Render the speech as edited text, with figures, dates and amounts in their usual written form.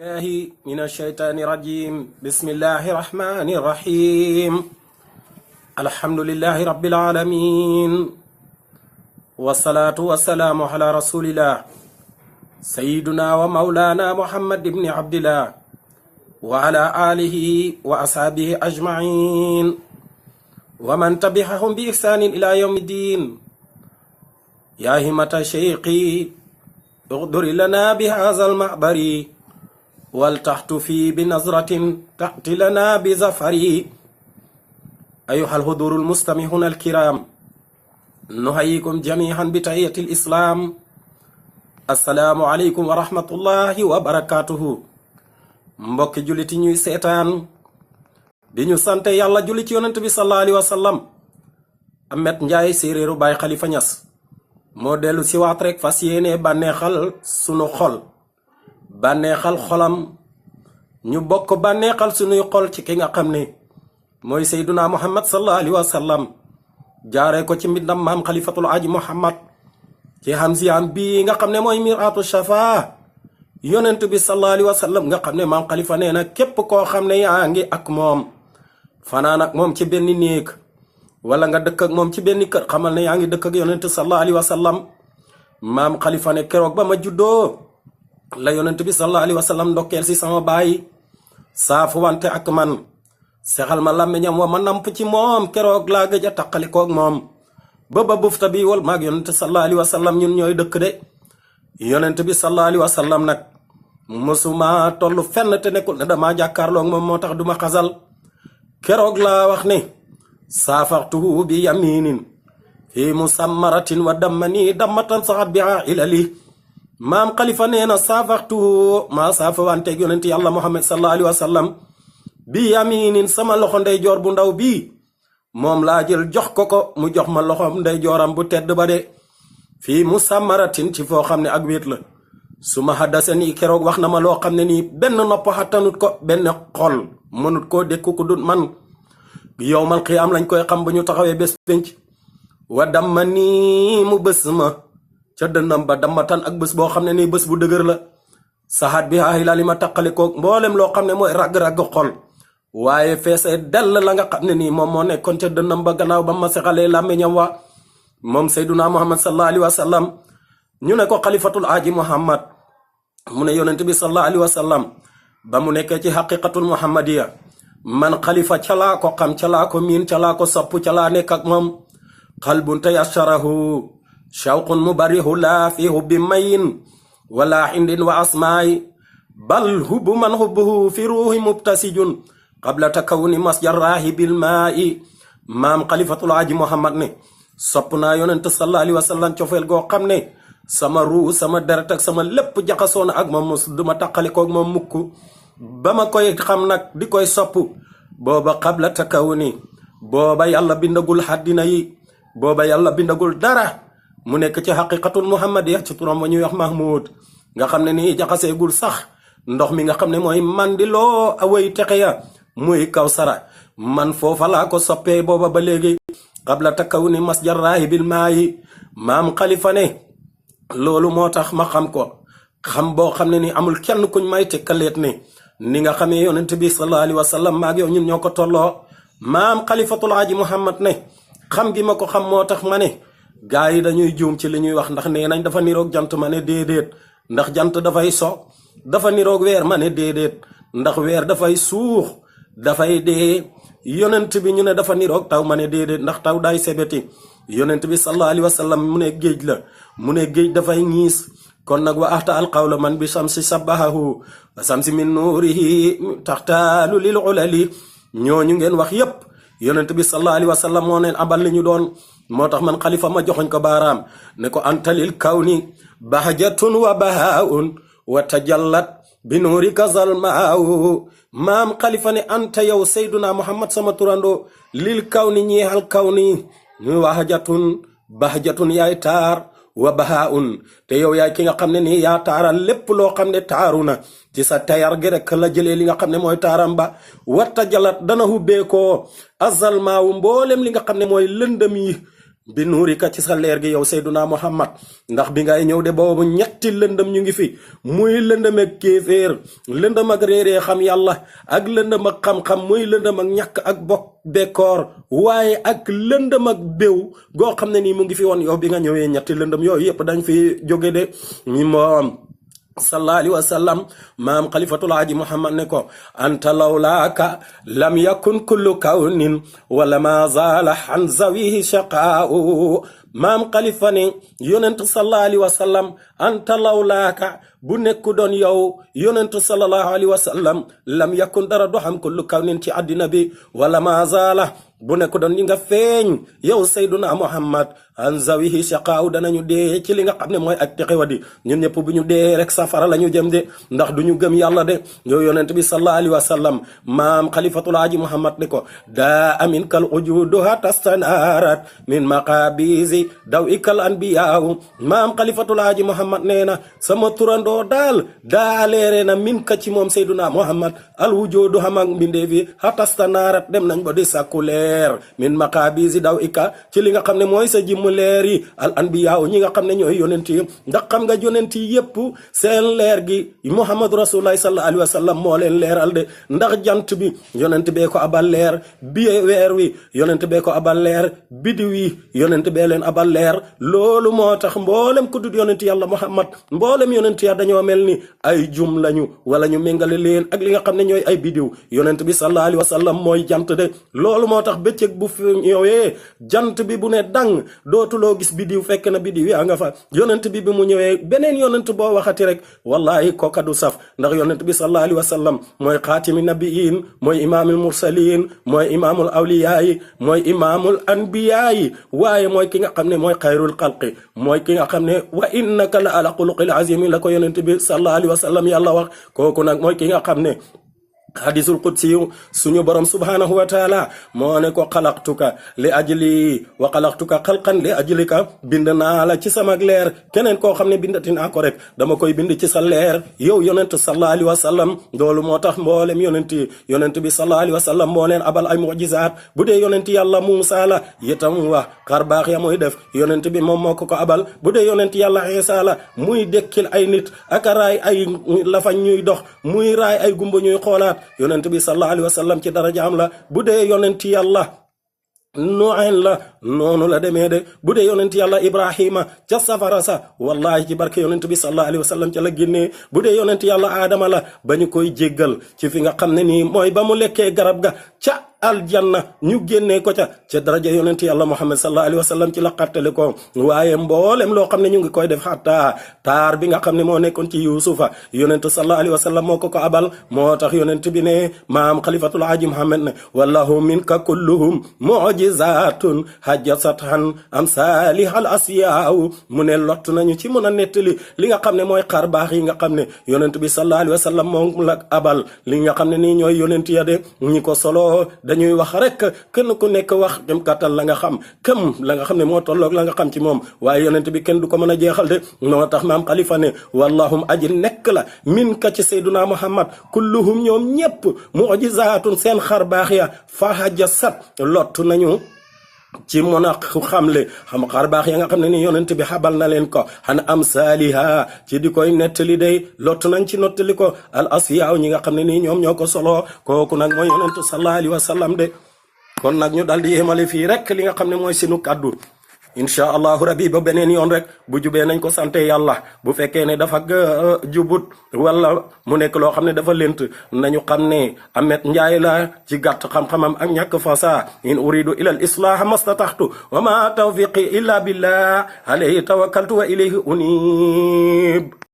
الله من الشيطان الرجيم بسم الله الرحمن الرحيم الحمد لله رب العالمين والصلاة والسلام على رسول الله سيدنا ومولانا محمد بن عبد الله وعلى آله وأصحابه أجمعين ومن تبعهم بإحسان إلى يوم الدين يا همة شيقي اغدر لنا بهذا المعبر ولتحتفي بنظرة تأتي لنا بظفر أيها الحضور المستمعون الكرام نحييكم جميعا بتحية الإسلام السلام عليكم ورحمة الله وبركاته mbokki juliti ñuy seetaan bi ñu sante yàlla julli ci yonent bi sallallahu alayhi wa sallam Amet Njaay séeréeru Baay Xalifa Ñas moo dellu si waat rek fas yéene bànneexal sunu xol bànneexal xolam ñu bokk bànneexal sunuy xol ci ki nga xam ne mooy Seyduna Muhammad sallallahu alayhi wa sallam jaaree ko ci mbindam maam Xalifatul Aji Muhammad ci hamziyaam bi nga xam ne mooy miraatu shafa yonent bi sallallahu alayhi wa sallam nga xam ne maam Xalifa nee na képp koo xam ne yaa ngi ak moom fanaan ak moom ci benn néeg wala nga dëkk ak moom ci benn kër xamal ne yaa ngi dëkk ak yonent sallallahu alayhi wa sallam maam Xalifa ne keroog ba ma juddoo la yonent bi sallallahu alayhi wa sallam ndokkeel si sama baay saafu wante ak man sexal ma làmmiñam wa ma namp ci moom keroog laa gëj a taqalikoog moom ba bufta bi wal maag yonent sallallahu alayhi wa sallam ñun ñooy dëkk de yonent bi sallallahu alayhi wa sallam nag mosuma toll fenn te nekkul ne damaa jàkkaarloog moom moo tax duma xasal keroog laa wax ne saafaxtuhu bi yaminin fi musammaratin wa dammani dammatan saxat biha ilali maam Xalifa nee na saafaxtuhu maa saafa wanteeg yonent yàlla Muhammad sallallahu alayhi wa sallam bi yaminin sama loxo ndeyjoor bu ndaw bii moom laa jël jox ko mu jox ma loxom ndeyjooram bu tedd ba de fii musammaratin ci foo xam ne ak wéet la su ma haddasa nii keroog wax na ma loo xam ne nii benn nopp xattanut ko benn xol mënut koo dékku ku dut man yowmal qiyaam lañ koy xam bu ñu taxawee bés pénc wa damma nii mu bés ma ca dënnam ba dammatan ak bés boo xam ne nii bés bu dëgër la saxaat bi aayi laa li ma taqalikoog mboolem loo xam ne mooy ragg-ragg xol waaye feesee dell la nga xam ne nii moom moo nekkoon ca dënnam ba gannaaw ba ma sexalee làmmiñam wa moom Seyduna Muhammad sallallahu alayhi wa sallam ñu ne ko Xalifatul Aji Muhammad mu ne yonent bi sallallahu alayhi wa sallam ba mu nekkee ci xaqiqatul muhammadiya man Xalifa ca laa ko xam ca laa ko miin ca laa ko sopp ca laa nekk ak moom qalbun tayassarahu shawqun mubarihu laa fi hubbi mayin wala hindin wa asmaay bal hubbu man hubbuhu fi ruuhi mubtasijun qabla takawuni masjarrahi bil maa'i maam Xalifatul Aji Muhammad ne sopp naa yonent sallallahu alayhi wa sallam cofeel goo xam ne sama ruu sama deret ak sama lépp jaxasoo na ak moom mos duma taqalikoog moom mukk ba ma koy xam nag di koy sopp booba qabla takawuni booba yàlla bindagul xaddina yi booba yàlla bindagul dara mu nekk ci xaqiqatul muhammadiya ci turam wa ñuy wax mahmud nga xam ne nii jaxaseegul sax ndox mi nga xam ne mooy mandiloo away texe ya muy kawsara man foofa laa ko soppee booba ba léegi qabla takawuni masjarrahi bil maayi maam Xalifa ne loolu moo tax ma xam ko xam boo xam ne ni amul kenn kuñ may tekkaleet ne ni nga xamee yonent bi sallallahu alayhi wa sallam maag yow ñun ñoo ko tolloo maam Xalifatul Aji Muhammad ne xam gi ma ko xam moo tax ma ne gaa yi dañuy juum ci li ñuy wax ndax nee nañ dafa niroog jant ma ne déedéet ndax jant dafay so dafa niroog weer ma ne déedéet ndax weer dafay suux dafay dee yonent bi ñu ne dafa niroog taw ma ne déedéet ndax taw daay sebeti yonent bi sallallahu alayhi wa sallam mu ne géej la mu ne géej dafay ñiis kon nag wa axta alqawla man bi shamsi sabahahu wa shamsi min nuurihi taxtaalu lil ulali ñooñu ngeen wax yépp yonent bi sallallahu alayhi wa sallam moo neen abal li ñu doon moo tax man Xalifa ma joxoñ ko baaraam ne ko antalil kawni bahjatun wa bahaun wa tajallat bi nuurika zalmaaw maam Xalifa ne anta yow Seyduna Muhammad sama turandoo lil kawni ñeexal kawni bahjatun yaay taar wa bahaun te yow yaay ki nga xam ne nii yaa taaral lépp loo xam ne taaru na ci sa tayar gi rek la jëlee li nga xam ne mooy taaram ba watta jalat dana hubbeekoo azalmaawu mboolem li nga xam ne mooy lëndëm yi bi nuurika ci sa leer gi yow Seyduna Muhammad ndax bi ngay ñëw de boobu ñetti lëndëm ñu ngi fi muy lëndëm ak kéeféer lëndëm ak réeree xam yàlla ak lëndëm ak xam-xam muy lëndëm ak ñàkk ak bokk bekkoor waaye ak lëndëm ak béw goo xam ne nii mu ngi fi woon yow bi nga ñëwee ñetti lëndëm yooyu yëpp dañ fi jóge de ñi moom sallallahu alayhi wa sallam maam xalifatul aaji Muhammad ne ko anta lawlaaka lam yakun kullu kawnin wala ma zaala an zawihi shaqaa'u maam xalifa ne yonent sallallahu alayhi wa sallam anta lawlaaka bu nekku doon yow yonent sallallahu alayhi wa sallam lam yakun dara do xam kullu kawnin ci àddina bi wala ma zaala bu nekk doon ñi nga feeñ yow Seyduna Muhammad an zawihi shaqaaw danañu dee ci li nga xam ne mooy ak texewadi ñun ñëpp bu ñu dee rek safara la ñu jëm de ndax du ñu gëm yàlla de yow yonent bi sallallahu alayhi wa sallam maam xalifatul aaji Muhammad ne ko daa amin kal ujuduha tastanaarat min maqabisi daw ikal anbiyaaw maam xalifatul aaji Muhammad nee na sama turandoo daal daa leere na min ka ci moom Seyduna Muhammad al wujudu xam ak mbindee fi tastanaarat dem nañ ba di sàkku leer min maqabisi daw ika ci li nga xam ne mooy sa jimmu leer yi al anbiyaaw ñi nga xam ne ñooy yonent yi ndax xam nga yonent yi yépp seen leer gi Muhammadu Rasulullah sallallahu alayhi wa sallam moo leen leeral de ndax jant bi yonent bee ko abal leer bi weer wi yonent bee ko abal leer bidiw yi yonent bee leen abal leer loolu moo tax mboolem ku dul yonent yàlla Muhammad mboolem yonent ya dañoo mel ni ay jum lañu wala ñu méngale leen ak li nga xam ne ñooy ay bidiw yonent bi sallallahu alayhi wa sallam mooy jant de loolu moo tax bëccëg bu fi ñëwee jant bi bu ne dang dootuloo gis bidiw fekk na bidiw yaa nga fa yonent bi mu ñëwee beneen yonent boo waxati rek wallahi kooka du saf ndax yonent bi sallallahu alayhi wa sallam mooy xaatimi nabiyin mooy imaamul mursalin mooy imaamul awliyaayi mooy imaamul anbiyaayi waaye mooy ki nga xam ne mooy xayrul xalqi mooy ki nga xam ne wa innaka la ala xuluqil azimi la ko yonent bi sallallahu alayhi wa sallam yàlla wax kooku nag mooy ki nga xam ne hadisul qudsi suñu borom subhanahu wa taala moo ne ko xalaqtuka li ajli wa xalaqtuka xalqan li ajlika bind naa la ci sama leer keneen koo xam ne bindati naa ko rek dama koy bind ci sa leer yow yonent sallallahu alayhi wa sallam loolu moo tax mboolem yonent bi sallallahu alayhi wa sallam moo leen abal ay mujizaat bu dee yonent yàlla Muusa la yitam wax xar baax ya muy def yonent bi moom moo ko abal bu dee yonent yàlla Isa la muy dekkil ay nit ak raay ay lafañ ñuy dox muy raay ay gumba ñuy xoolaat yonent bi sallallahu alayhi wa sallam ci darajaam la bu dee yonent yàlla Nuuhin la noonu la demee de bu dee yonent yàlla Ibrahima ca safara sa wallahi ci barke yonent bi sallallahu alayhi wa sallam ca la génnee bu dee yonent yàlla Adama la ba ñu koy jéggal ci fi nga xam ne nii mooy ba mu lekkee garab ga ca aljanna ñu génnee ko ca daraja yonent yàlla Muhammad sallallahu alayhi wa sallam ci la xattale ko waaye mboolem loo xam ne ñu ngi koy def xataa taar bi nga xam ne moo nekkoon ci Yuusufa yonent sallallahu alayhi wa sallam moo ko abal moo tax yonent bi ne maam xalifatul aaji Muhammad ne wallahu minka kulluhum mu'jizatun hajjasatan amsalihal asiyaaw mu ne lott nañu ci mën a nettali li nga xam ne mooy xar baax yi nga xam ne yonent bi sallallahu alayhi wa sallam moom la abal li nga xam ne nii ñooy yonent ya de ñi ko solo dañuy wax rek kenn ku nekk wax dem kàttan la nga xam la nga xam ne moo tolloog la nga xam ci moom waaye yonent bi kenn du ko mën a jeexal de noo tax maam xalifa ne wallahum aji nekk la min ka ci sayduna Muhammad kulluhum ñoom ñépp mu'jizatun seen xar baax ya fa hajjasat lott nañu ci mën a xamle xam xar baax ya nga xam ne ni yonent bi xabal na leen ko xana am saaliha ci di koy nettali day lott nañ ci nottali ko al asiyaaw ñi nga xam ne nii ñoom ñoo ko solo kooku nag mooy yonent sallallahu alayhi wa sallam de kon nag ñu dal di yéemale fii rek li nga xam ne mooy sinu kàddu incha allahu rabbi ba beneen yoon rek bu jubee nañ ko sante yàlla bu fekkee ne dafa jubut wala mu nekk loo xam ne dafa lent nañu xam ne Amet Njaay la ci gàtt xam-xamam ak ñàkk fasa in uridu ila al islah mastataxtu wa ma tawfiqi illa billah alayhi tawakkaltu wa ilayhi unib